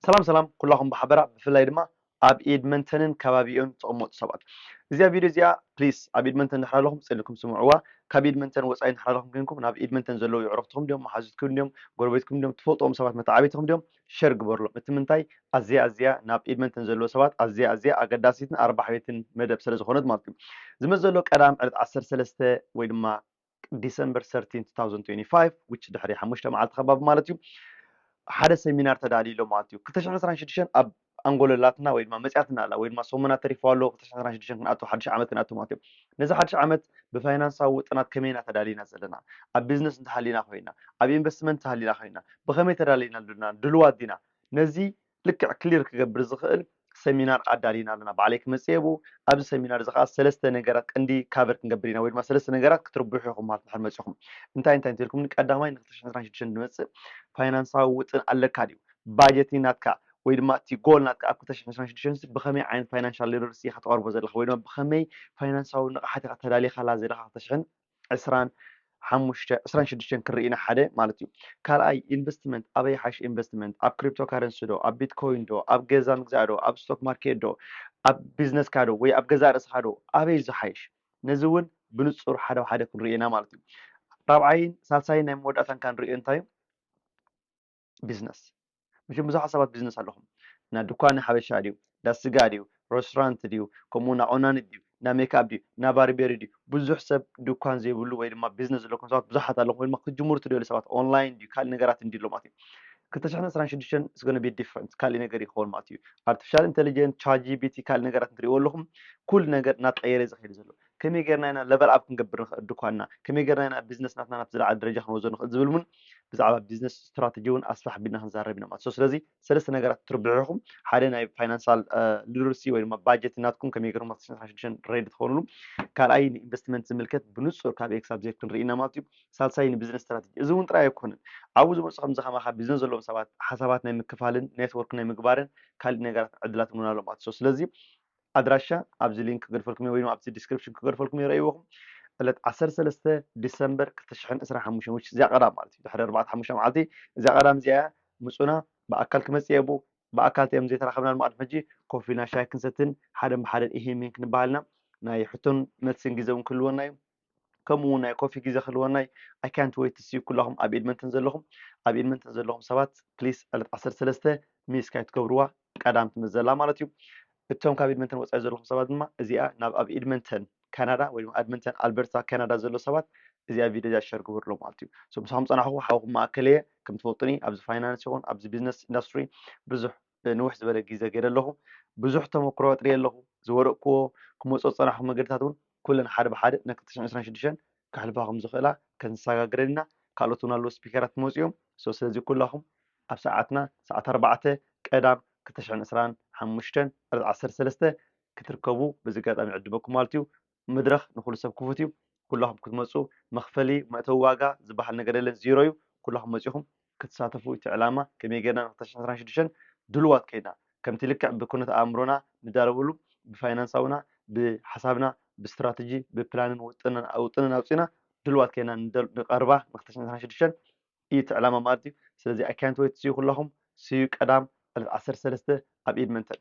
ሰላም ሰላም ኩላኹም ብሓበራ፣ ብፍላይ ድማ ኣብ ኤድመንተንን ከባቢኡን ትቕመጡ ሰባት፣ እዚኣ ቪድዮ እዚኣ ፕሊስ ኣብ ኤድመንተን ድሕር ኣለኹም ጽልኩም ስምዕዋ። ካብ ኤድመንተን ወጻኢ ድሕር ኣለኹም ኮይንኩም፣ ናብ ኤድመንተን ዘለዉ የዕሩኽትኹም ድዮም፣ መሓዙትኩም ድዮም፣ ጎረቤትኩም ድዮም፣ ትፈልጥዎም ሰባት፣ መተዓቢትኹም ድዮም፣ ሸር ግበርሎም። እቲ ምንታይ፣ ኣዝያ ኣዝያ ናብ ኤድመንተን ዘለዉ ሰባት ኣዝያ ኣዝያ ኣገዳሲትን ኣርባሕቤትን መደብ ስለ ዝኾነት ማለት እዩ። ዝመጽእ ዘሎ ቀዳም ዕለት ዓሰርተ ሰለስተ ወይ ድማ ዲሰምበር ሰርቲን፣ ቱ ታውዘንድ ትዌንቲ ፋይቭ፣ which ድሕሪ ሓሙሽተ መዓልቲ ከባቢ ማለት እዩ፣ ሓደ ሰሚናር ተዳልዩ ኣሎ ማለት እዩ። ክልተ ሽሕን ዕስራን ሽዱሽተን ኣብ ኣንጎለላትና ወይ ድማ መጽያትና ኣላ ወይ ድማ ሰሙና ተሪፎ ኣሎ፣ ክልተ ሽሕን ዕስራን ሽዱሽተን ክንኣቱ፣ ሓድሽ ዓመት ክንኣቱ ማለት እዩ። ነዚ ሓድሽ ዓመት ብፋይናንሳዊ ውጥናት ከመይ ኢና ተዳሊና ዘለና፣ ኣብ ቢዝነስ እንተሃሊና ኮይና፣ ኣብ ኢንቨስትመንት እንተሃሊና ኮይና፣ ብኸመይ ተዳሊና ኣለና፣ ድልዋት ዲና፣ ነዚ ልክዕ ክሊር ክገብር ዝኽእል ሰሚናር ኣዳሊና ኣለና። ባዕለይ ክመጽእ እየ ብኡ። ኣብዚ ሰሚናር እዚ ከኣ ሰለስተ ነገራት ቀንዲ ካቨር ክንገብር ኢና፣ ወይ ድማ ሰለስተ ነገራት ክትርብሑ ኢኹም ማለት ድሕር መጺኹም። እንታይ እንታይ እንተልኩም፣ ቀዳማይ ን ክልተ ሽሕን ዕስራን ሽዱሽተን ዝመጽእ ፋይናንሳዊ ውጥን ኣለካ ድዩ? ባጀት ናትካ ወይ ድማ እቲ ጎል ናትካ ኣብ ክልተ ሽሕን ዕስራን ሽዱሽተን ብኸመይ ዓይነት ፋይናንሻል ሊተረሲ ኢኻ ተቐርቦ ዘለኻ፣ ወይ ድማ ብኸመይ ፋይናንሳዊ ንቕሓት ኢኻ ተዳሊኻላ ዘለኻ ክልተ ሽሕን ዕስራን ሓሙሽተ፣ ዕስራን ሽዱሽተን ክርኢ ኢና ሓደ ማለት እዩ። ካልኣይ ኢንቨስትመንት፣ ኣበይ ሓይሽ ኢንቨስትመንት? ኣብ ክሪፕቶ ካረንሲ ዶ? ኣብ ቢትኮይን ዶ? ኣብ ገዛ ምግዛእ ዶ? ኣብ ስቶክ ማርኬት ዶ? ኣብ ቢዝነስካ ዶ? ወይ ኣብ ገዛ ርእስኻ ዶ? ኣበይ ዝሓይሽ? ነዚ እውን ብንጹር ሓደ ሓደ ክንርኢ ኢና ማለት እዩ። ራብዓይን ሳልሳይን ናይ መወዳእታን ክንርእዮ እንታይ እዩ? ቢዝነስ። መቸም ብዙሓት ሰባት ቢዝነስ ኣለኹም። ና ድኳን ሓበሻ ድዩ? ዳ ስጋ ድዩ? ሬስቶራንት ድዩ? ከምኡ ና ቆናኒ ድዩ? ና ሜክኣፕ ድዩ? ና ባርቤሪ ድዩ? ብዙሕ ሰብ ድኳን ዘይብሉ ወይ ድማ ቢዝነስ ዘለኩም ሰባት ብዙሓት ኣለኹም። ወይ ድማ ክትጅምሩ ትደልዩ ሰባት ኦንላይን ድዩ? ካልእ ነገራት እንዲ ኣሎ ማለት እዩ። ክልተ ሽሕን ዕስራን ሽዱሽተን is gonna be different። ካልእ ነገር ይኸውን ማለት እዩ። ኣርቲፊሻል ኢንተሊጀንስ፣ ቻት ጂ ፒ ቲ፣ ካልእ ነገራት እንትርእይዎ ኣለኹም። ኩሉ ነገር እናተቐየረ ዝኸይድ ዘሎ። ከመይ ጌርና ኢና ለቨል ኣፕ ክንገብር ንኽእል ድኳንና? ከመይ ጌርና ኢና ቢዝነስ ናትና ናብ ዝለዓለ ደረጃ ክንወስዶ ንኽእል ዝብል እውን ብዛዕባ ቢዝነስ ስትራተጂ እውን ኣስፋሕ ኣቢልና ክንዛረብ ኢና ማለት። So ስለዚ ሰለስተ ነገራት ትርብሑ ኢኹም። ሓደ ናይ ፋይናንሳል ሊተረሲ ወይ ድማ ባጀት ናትኩም ከመይ ጌርኩም ክልተ ሽሕን ዕስራን ሽዱሽተን ሬዲ ትኾኑሉ። ካልኣይ ንኢንቨስትመንት ዝምልከት ብንጹር ካብ ኤ ክሳብ ዜድ ክንርኢ ኢና ማለት እዩ። ሳልሳይ ንቢዝነስ ስትራተጂ። እዚ እውን ጥራይ ኣይኮነን። ኣብኡ ዝመጹ ከምዚ ከማኻ ቢዝነስ ዘለዎም ሰባት ሓሳባት ናይ ምክፋልን ኔትወርክ ናይ ምግባርን ካልእ ነገራት ዕድላት እውን ኣሎ ማለት እዩ። So ስለዚ ኣድራሻ ኣብዚ ሊንክ ክገድፈልኩም እየ ወይ ድማ ኣብዚ ዲስክሪፕሽን ክገድፈልኩም እየ፣ ረእይዎ ኢኹም። ዕለት ዓሰርተ ሰለስተ ዲሰምበር ክልተ ሽሕን ዕስራን ሓሙሽተን፣ which እዚኣ ቀዳም ማለት እዩ፣ ድሕሪ ኣርባዕተ ሓሙሽተ መዓልቲ እዚኣ ቀዳም እዚኣ እያ። ምጹና፣ ብኣካል ክመጽእ እየ። ቡ-፣ ብኣካል እዮም ዘይተራኸብና ድማ ቅድሚ ሕጂ ኮፍ ኢልና ሻሂ ክንሰትን ሓደን ብሓደን ኢሂን ሚሂን ክንበሃል ኢና። ናይ ሕቶን መልስን ግዜ እውን ክህልወና እዩ። ከምኡ እውን ናይ ኮፊ ግዜ ክህልወና እዩ። I can't wait to see you ኩላኹም ኣብ ኤድመንተን ዘለኹም። ኣብ ኤድመንተን ዘለኹም ሰባት ፕሊስ ዕለት ዓሰርተ ሰለስተ ሚስ ካይትገብርዋ፣ ቀዳም ትመጽእ ዘላ ማለት እዩ። እቶም ካብ ኤድመንተን ወጻኢ ዘለኹም ሰባት ድማ እዚኣ ናብ ኣብ ኤድመንተን ካናዳ ወይ ድማ ኤድመንተን ኣልበርታ ካናዳ ዘሎ ሰባት እዚኣ ቪድዮ እዚኣ ሸር ግበሩሎም ማለት እዩ። So ምሳኹም ጸናሕኩ ሓውኹም ማእከል እየ። ከም ትፈልጡኒ ኣብዚ ፋይናንስ ይኹን ኣብዚ ቢዝነስ ኢንዱስትሪ ብዙሕ ንውሕ ዝበለ ግዜ ገይረ ኣለኹ። ብዙሕ ተመክሮ ኣጥርየ ኣለኹ። ዝወደቅክዎ ክመጾ ዝጸናሕኩ መገድታት እውን ኩለን ሓደ ብሓደ ን ክልተ ሽሕን ዕስራን ሽዱሽተን ከሕልፋ ከም ዝኽእላ ከነሰጋግረን ኢና። ካልኦት እውን ኣለዉ ስፒከራት ክመጹ እዮም። So ስለዚ ኩላኹም ኣብ ሰዓትና ሰዓት ኣርባዕተ ቀዳም ክልተ ሽሕን ዕስራን ሓሙሽተን ዕለት ዓሰርተ ሰለስተ ክትርከቡ በዚ ኣጋጣሚ ዕድመኩም ማለት እዩ። መድረኽ ንኹሉ ሰብ ክፉት እዩ። ኩላኹም ክትመጹ፣ መኽፈሊ መእተዊ ዋጋ ዝበሃል ነገር የለን፣ ዚሮ እዩ። ኩላኹም መጺኹም ክትሳተፉ፣ እቲ ዕላማ ከመይ ጌርና ን ክልተ ሽሕን ዕስራን ሽዱሽተን ድልዋት ኮይና፣ ከምቲ ልክዕ ብኩነት ኣእምሮና ንዳረበሉ፣ ብፋይናንሳውና፣ ብሓሳብና፣ ብስትራተጂ፣ ብፕላንን ውጥንን፣ ውጥንን ኣውጺና ድልዋት ኮይና ንደል-፣ ንቐርባ ን ክልተ ሽሕን ዕስራን ሽዱሽተን እዩ እቲ ዕላማ ማለት እዩ። ስለዚ I can't wait to see you ኩላኹም። See you ቀዳም ዕለት ዓሰርተ ሰለስተ ኣብ ኤድመንተን።